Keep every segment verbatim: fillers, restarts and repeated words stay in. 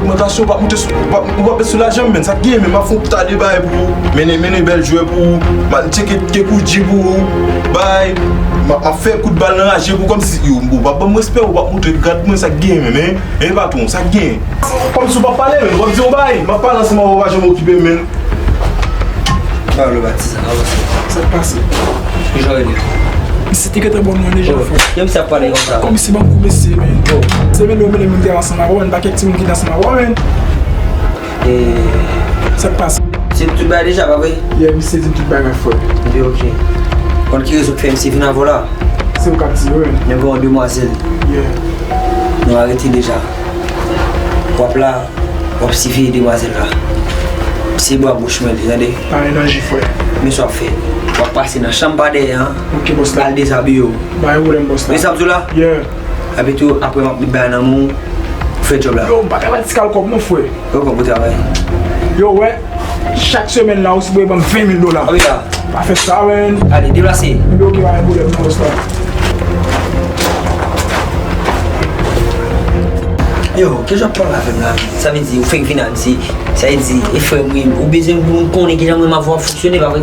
Ogmantasyon, w p ap moute sou, w p ap, w p ap met sou lajan m, menn. Sa k gen, menn? M ap fè yon ta de bagay pou ou. Mennen, mennen bèl jwè pou ou. M ap tcheke Kekouji pou ou. Bay. M ap, m ap fè kout bal nan raje pou ou, kòmsi, yo, ou p ap ban m respè, ou p ap montre grad mwen, sa k gen, menn, hein? Hein, patwon, sa k gen? Kòmsi w p ap pale, menn. W ap di yon bagay. M ap pale ansanm avè w, ou pa janm okipe m, menn. Pablo Batista, avanse. Sa k pase? Kijan w rele? Misye te gentan ban m nan deja, frè. Yo, misye ap pale konsa. Kòmsi banm kou mesye, men. Se mennen w mennen moun te ansanm avè w, men pa kèk timoun ki te ansanm avè w, men. E sa k pase? Se tout bagay deja, pa vre? Yeah, misye di m tout bagay, frè. Epi, ok. Konn ki rezon k fè misye vin avè w la? Se ou k ap di, wi. Nou gen yon demwazèl. Yeah. Nou arete l deja. W ap la, w ap siveye demwazèl la. Se bwa bouch mwen li, tande? Pa mélange, frè. Men sa w ap fè. W ap pase nan chanm pa dèyè an. Ok, bòs la. Al dezabiye w. Pa gen pwoblèm, bòs la. Men sa m di w la? Yeah. Epi tou, apre m ap met bagay nan men w, ou fè djòb la. Yo, m pa ka bay ti kal kòb non, frè. Yo, kòb ou travay. Yo, wè. Chak semèn la, ou sipoze ban m ven mil dola. Anvi la. Pa fè sa, menn. Ale, deplase. Ebyen, ok, pa gen pwoblèm non, bòs la. Yo, kijan w ap pale avè m la? Sa vle di, ou fenk vin Ayiti. Sa vle di, e frè m, wi, ou bezwen pou m konnen kijan mwen m ap fonksyone, pa vre?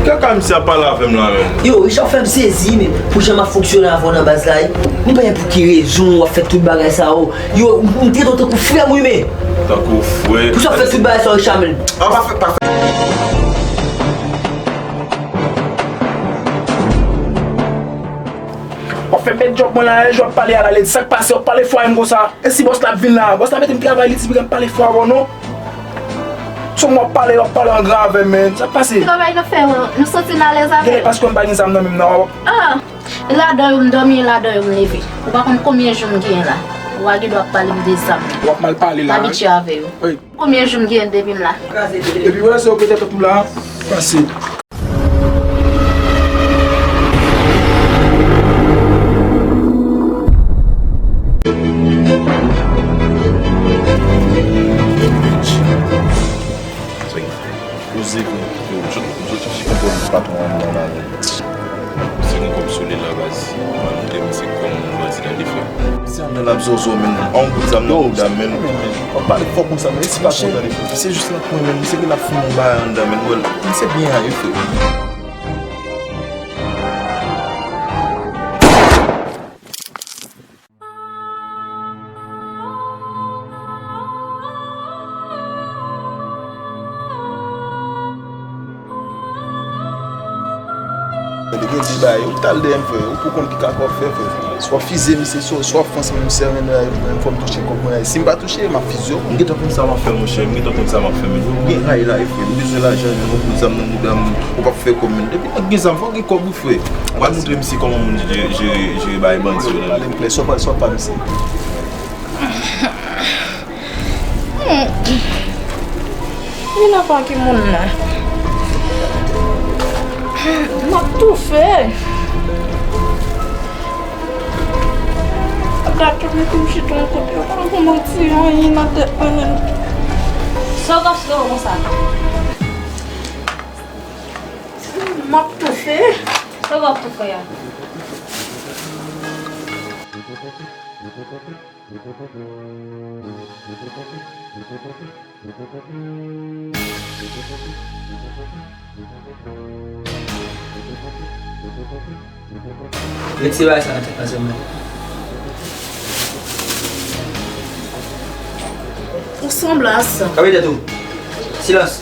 Kaka misye ap pale avè m la, menn. Yo, Richard fè m sezi, men, pou jan m ap fonksyone avè w nan baz la, wi. M pa konn pou ki rezon w ap fè tout bagay sa yo. Yo, m, m trete w tankou frè m, wi, men. Tankou frè. Pou sa w ap fè tout bagay sa yo, Richard, menn. Ah, pa fè, pa fè. W ap fè bèt djòb mwen la, lè w ap pale a la, lè di sa k pase, w ap pale fò avè m konsa. E si bòs la ap vin la, bòs la mete m travay, li di m pral pale fò avè w non. Sou mwen w ap pale, w ap pale an gran avè m, menn. Sa k pase? Travay n ap fè, nou santi n alèz avè l. Genlè paske m pa gen zam nan men m nan, w ap. Ah! Ladan yo m dòmi, ladan yo m leve. Ou pa konn konbyen jou m genyen la. Ou a gen dwa ap pale m de zam. W ap mal pale la, wi. M abitye avè yo. Wi. Konbyen jou m genyen depi m la? Epi wè se yo petèt tou la, pase. Poze pou yo, m sot, m sot chache konprann patwon an nan lari. Si gen kòb sou li la, baz, m al montre misye kòman m bandi nan defè. Misye anndan l ap zozo, menn. An bout zam nan bouda m, menn. W ap pale fò konsa, menn. E si pa kontan li fè? Misye jis nan kwen, menn. Misye gen l ap foumen yon bagay anndan, menn. Wè l, misye byen a, wi, frè. Gade, gen de bagay, ou t al dèyè m, frè, ou pou konn ki kaka w ap fè, frè. Swa w fize misye, swa, swa w fonse misye, men, men fò m touche kòb mwen. Si m pa touche, m ap fize w. M gentan konn sa m ap fè, monchè, m gentan konn sa m ap fè, men. Ou gen ray la, wi, frè, m bezwen lajan, men, ou bout zam nan bouda m, ou p ap fè kòb, men. Depi nèg gen zam, fò w gen kòb, wi, frè. Ou pral montre misye kòman moun jere, jere, jere bagay bandi yo nan. Pale m klè, sa w pral, sa w ap pa misye? Hmm. Vin nan pran ki moun nan. M ap toufe. Gad tou mete m chita yon kote, yo pa pou manti anyen nan tèt mwen menm. Sa w ap fè konsa? M ap toufe. Sa w ap toufe a? Retire bagay sa nan tèt mwen sèlman. Ou sanble a sa. Kanpe tèt ou. Silans.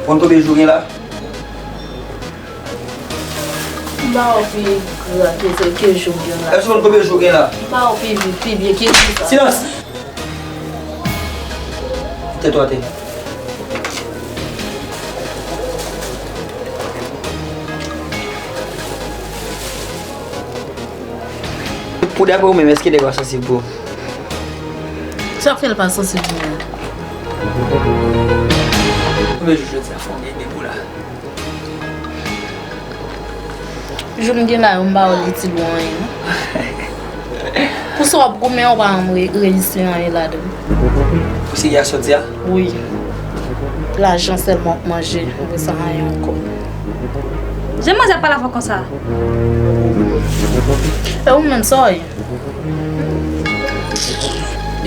Konn konbyen jou gen la? M pa wè w pi gra ke, ke jou m gen la. Èske w konn konbyen jou w gen la? M pa wè w pi, pi byen ke jou sa. Silans! Tèt ou atè. Pou daprè ou menm, èske nèg yo sansib pou ou? Sa k fè l pa sansib pou mwen? Konbyen jou jodi a fè w gen de pou la? Jou m gen la yo, m pa wè l itil ou anyen, non. Pou sa w ap goumen an, ou pa janm re-, reyisi anyen ladan l. Pou seri a sòti a? Wi. Lajan sèlman w ap manje, ou pa sa anyen ankò. Jan manzè ap pale avè w konsa? E ou menm, sa w ye?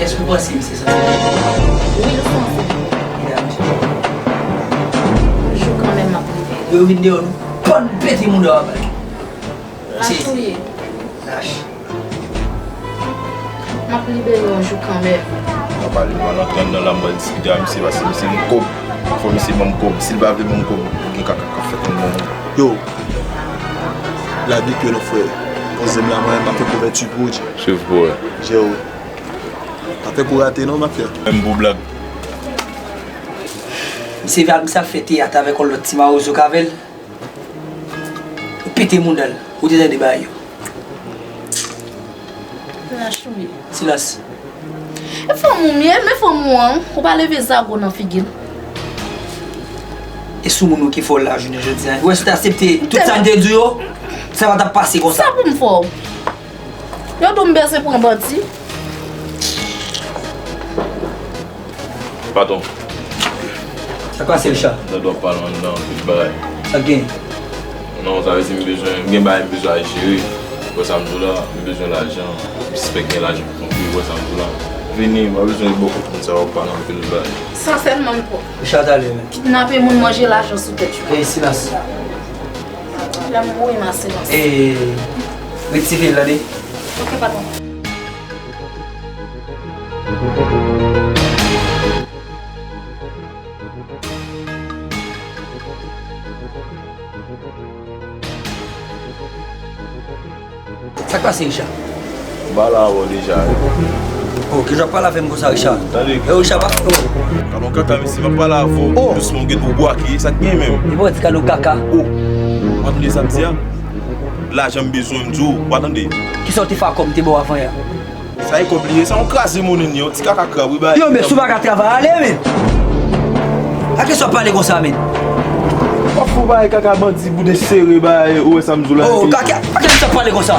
Èske w panse misye sanse? Wi, l sanse. Kida misye fè? Jou kanmenm m ap rive. Yo vin deyò, nou pann pete mouda w a bal. Lach ou ye? Lach. M ap libere w yon jou kanmenm. Mwen pa li mal antre anndan la, mwen diskite a misye, paske misye gen kòb. Fò misye ban m kòb. Si l pa vle ban m kòb, gen kaka k ap fèt anndan. Yo, lage pye w non, frè. Poze m la, mwen, m ap fè kouvèti pou ou, Dje. Swiv pou wè. Dje, wi. Pa fè kou rate non, mafya. Menm pou blag. Misye, misye ap fè teyat avèk yon lòt ti mawozo k avè l. Ou pete mouda l. Ou te tande bagay yo. Lach ou ye. Silans. E fanm ou m ye, men fanm ou an, ou pa leve zago nan figi l. E sou moun ou ki fè w la jounen jodi a. Ou wè si w te aksepte tout sa m te di w yo, sa pa t ap pase konsa. Sa pou m fè w? Yo di w m bezwen pran bandi. Patwon. Sa k pase, Richard? M tande w ap pale anndan, tout bagay. Sa k gen? Non, sa vle di m bezwen, m gen bagay m bezwen al jere. Ou wè sa m di w la, m bezwen lajan. M sispèk gen lajan pou konpli, ou wè sa m di w la. Vini, m pa bezwen ret bò kot moun sa yo, pale anpil bagay. Sa sèlman m pran. Richard, talè, men. Kidnape moun, manje lajan sou tèt yo. Ey, silans. Lè m wouri m a silans. Ey, retire l, tande. Ok, patwon. Sa k pase, Richard? M pale avè w deja, wi. Oh, kijan w ap pale avè m konsa, Richard? Tande. Eh, Richard, pa. Oh. Talon kaka, mesye, m ap pale avè w. Oh. Dousman, gen twou bwake, sa k gen menm? Li pa di talon kaka. Oh. W a tande sa m di a? Lajan m bezwen, m di w, w a tande. Kisa w te fè a kòb m te ba w avan yè a? Sa e kòb li ye, sa yon kraze monnen li, yon ti kaka krab, wi, ba. Yo, men, si w pa ka travay, ale, men. A kiyès w ap pale konsa, men? W ap fè yon bagay kaka bandi, boude sere, ba, ou wè sa m di w la. Oh, kaka, a kiyès w ap pale konsa?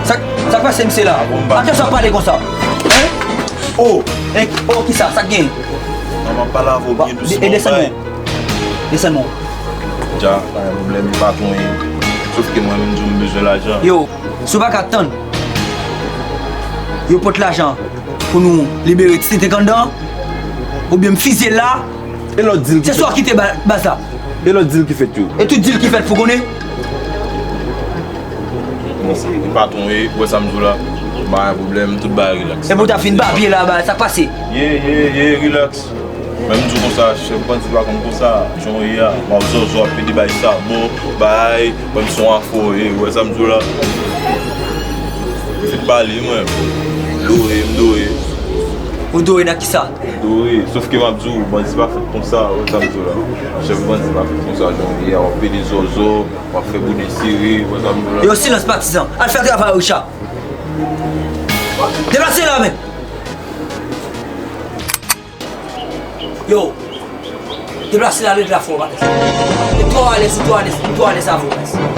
Sa, sa k pase, misye la? A kiyès w ap pale konsa? Hein? Oh, hein, oh, kisa, sa k gen? Non, m ap pale avè w byen dousman, bay. Desann non. Dja, pa gen pwoblèm, patwon, e. Sof ke mwen menm, m di w m bezwen lajan. Yo, si w pa ka tann, yo pot lajan pou nou libere ti tenten k anndan, oubyen m fizye l la. E lòt dil ki fèt? Se swa kite ba-, baz la. E lòt dil ki fèt yo? E tout dil ki fèt pou konnen. Bon, patwon, e, ou wè sa m di w la? Pa gen pwoblèm, tout bagay rilaks. E pou w ta fin babye la, ba, sa k pase? Ye, ye, ye, rilaks. Men m di w konsa, chèf bandi pa konn konsa, jan w ye a, m ap zòzò, ap pede bay sa, bon, bay, ban m son afò, e, ou wè sa m di w la? M fin pale, mwen. M dore, m dore. Ou dore nan kisa? M dore, sof ke m ap di w, bandi pa fèt konsa, ou wè sa m di w la? Chèf bandi pa fèt konsa, jan w ye a, w ap pede zòzò, w ap fè boude sere, ou wè sa m di w la? Yo, silans patizan, al fè travay ou, Richard. Deplase la, men. Yo, deplase la, ret la fò, patizan. Ou twò alèz, ou twò alèz, ou twò alèz avè w, patizan.